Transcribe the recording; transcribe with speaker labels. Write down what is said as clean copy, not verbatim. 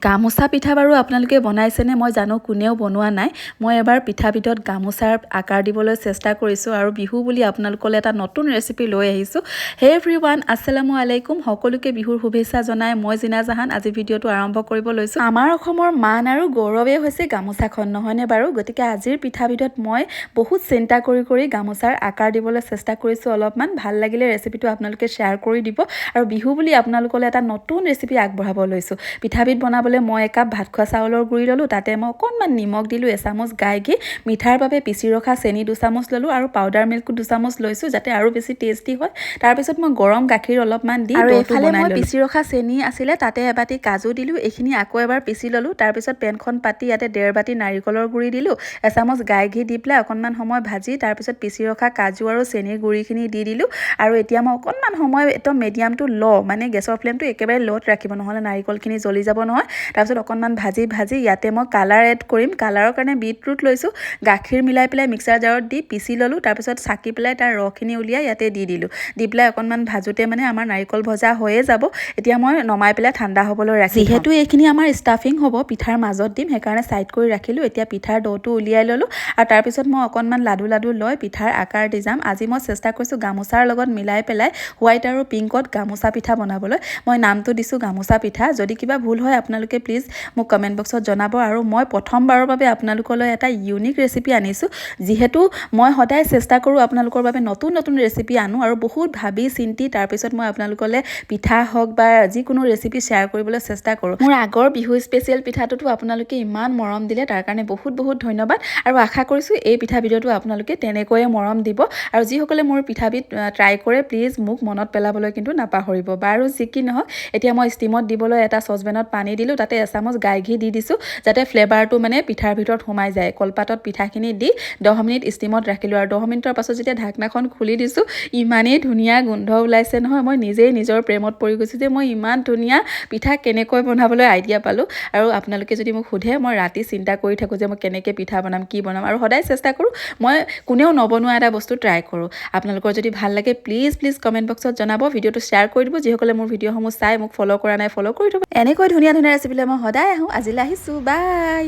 Speaker 1: গামোচা পিঠা বাৰু আপোনালোকে বনাইছেনে? মই জানো কোনেও বনোৱা নাই। মই এবাৰ পিঠাবিধত গামোচাৰ আকাৰ দিবলৈ চেষ্টা কৰিছোঁ আৰু বিহু বুলি আপোনালোকলৈ এটা নতুন ৰেচিপি লৈ আহিছোঁ। হে এভৰিৱান, আসসালামু আলাইকুম। সকলোকে বিহুৰ শুভেচ্ছা জনাই মই জিনা জাহান আজি ভিডিঅ'টো আৰম্ভ কৰিব লৈছোঁ। আমাৰ অসমৰ মান আৰু গৌৰৱেই হৈছে গামোচাখন, নহয়নে বাৰু? গতিকে আজিৰ পিঠাবিধত মই বহুত চিন্তা কৰি কৰি গামোচাৰ আকাৰ দিবলৈ চেষ্টা কৰিছোঁ অলপমান। ভাল লাগিলে ৰেচিপিটো আপোনালোকে শ্বেয়াৰ কৰি দিব আৰু বিহু বুলি আপোনালোকলৈ এটা নতুন ৰেচিপি আগবঢ়াব লৈছোঁ। পিঠাবিধ বনাবলৈ মই একাপ ভাত খোৱা চাউলৰ গুড়ি ল'লোঁ। তাতে মই অকণমান নিমখ দিলোঁ, এচামুচ গাই ঘি, মিঠাৰ বাবে পিচি ৰখা চেনি 2 চামুচ ল'লোঁ আৰু পাউডাৰ মিল্কো 2 চামুচ লৈছোঁ, যাতে আৰু বেছি টেষ্টি হয়। তাৰপিছত মই গৰম গাখীৰ অলপমান দি
Speaker 2: আৰু
Speaker 1: দ'টো
Speaker 2: এইফালে
Speaker 1: বনাই
Speaker 2: মই
Speaker 1: ল'লোঁ।
Speaker 2: পিচি ৰখা চেনি আছিলে, তাতে এবাটি কাজু দিলোঁ। এইখিনি আকৌ এবাৰ পিচি ল'লোঁ। তাৰপিছত পেনখন পাতি ইয়াতে ডেৰ বাটি নাৰিকলৰ গুড়ি দিলোঁ। এচামুচ গাই ঘি দি পেলাই অকণমান সময় ভাজি তাৰপিছত পিচি ৰখা কাজু আৰু চেনিৰ গুড়িখিনি দি দিলোঁ। আৰু এতিয়া মই অকণমান সময় একদম মিডিয়াম টু ল', মানে গেছৰ ফ্লেমটো একেবাৰে ল'ত ৰাখিব, নহ'লে নাৰিকলখিনি জ্বলি যাব নহয়। তাৰপিছত অকণমান ভাজি ভাজি ইয়াতে মই কালাৰ এড কৰিম। কালাৰৰ কাৰণে বিটৰুট লৈছোঁ। গাখীৰ মিলাই পেলাই মিক্সাৰ জাৰত দি পিচি ল'লোঁ। তাৰপিছত চাকি পেলাই তাৰ ৰসখিনি উলিয়াই ইয়াতে দি দিলোঁ। দি পেলাই অকণমান ভাজোঁতে মানে আমাৰ নাৰিকল ভজা হৈয়ে যাব। এতিয়া মই নমাই পেলাই ঠাণ্ডা হ'বলৈ ৰাখি।
Speaker 1: যিহেতু এইখিনি আমাৰ ষ্টাফিং হ'ব, পিঠাৰ মাজত দিম, সেইকাৰণে ছাইড কৰি ৰাখিলোঁ। এতিয়া পিঠাৰ দ'টো উলিয়াই ল'লোঁ আৰু তাৰপিছত মই অকণমান লাডু লাডু লৈ পিঠাৰ আকাৰ দি যাম। আজি মই চেষ্টা কৰিছোঁ গামোচাৰ লগত মিলাই পেলাই হোৱাইট আৰু পিংকত গামোচা পিঠা বনাবলৈ। মই নামটো দিছোঁ গামোচা পিঠা। যদি কিবা ভুল হয়, আপোনালোকে প্লিজ মোক কমেণ্ট বক্সত জনাব। আৰু মই প্ৰথমবাৰৰ বাবে আপোনালোকলৈ এটা ইউনিক ৰেচিপি আনিছোঁ। যিহেতু মই সদায় চেষ্টা কৰোঁ আপোনালোকৰ বাবে নতুন নতুন ৰেচিপি আনো আৰু বহুত ভাবি চিন্তি তাৰপিছত মই আপোনালোকলৈ পিঠা হওক বা যিকোনো ৰেচিপি শ্বেয়াৰ কৰিবলৈ চেষ্টা কৰোঁ। মোৰ আগৰ বিহু স্পেচিয়েল পিঠাটোতো আপোনালোকে ইমান মৰম দিলে, তাৰ কাৰণে বহুত বহুত ধন্যবাদ আৰু আশা কৰিছোঁ এই পিঠা ভিডিঅ'টো আপোনালোকে তেনেকৈয়ে মৰম দিব। আৰু যিসকলে মোৰ পিঠাবিধ ট্ৰাই কৰে, প্লিজ মোক মনত পেলাবলৈ কিন্তু নাপাহৰিব। বাৰু, যি কি নহওক, এতিয়া মই ষ্টিমত দিবলৈ এটা চচপেনত পানী দিলোঁ। তাতে এচামুচ গাই ঘি দি দিছোঁ, যাতে ফ্লেভাৰটো মানে পিঠাৰ ভিতৰত সোমাই যায়। কলপাতত পিঠাখিনি দি 10 মিনিট ষ্টিমত ৰাখিলোঁ আৰু 10 মিনিটৰ পাছত যেতিয়া ঢাকনাখন খুলি দিছোঁ, ইমানেই ধুনীয়া গোন্ধ ওলাইছে নহয়, মই নিজেই নিজৰ প্ৰেমত পৰি গৈছোঁ যে মই ইমান ধুনীয়া পিঠা কেনেকৈ বনাবলৈ আইডিয়া পালোঁ। আৰু আপোনালোকে যদি মোক সোধে, মই ৰাতি চিন্তা কৰি থাকোঁ যে মই কেনেকৈ পিঠা বনাম, কি বনাম আৰু সদায় চেষ্টা কৰোঁ মই কোনেও নবনোৱা এটা বস্তু ট্ৰাই কৰোঁ। আপোনালোকৰ যদি ভাল লাগে, প্লিজ প্লিজ কমেণ্ট বক্সত জনাব, ভিডিঅ'টো শ্বেয়াৰ কৰি দিব। যিসকলে মোৰ ভিডিঅ'সমূহ চাই মোক ফ'ল' কৰা নাই, ফ'ল' কৰি থ'ব। এনেকৈ ধুনীয়া ধুনীয়া ৰেচিপিলৈ মই সদায় আহোঁ। আজিলৈ আহিছোঁ, বাই।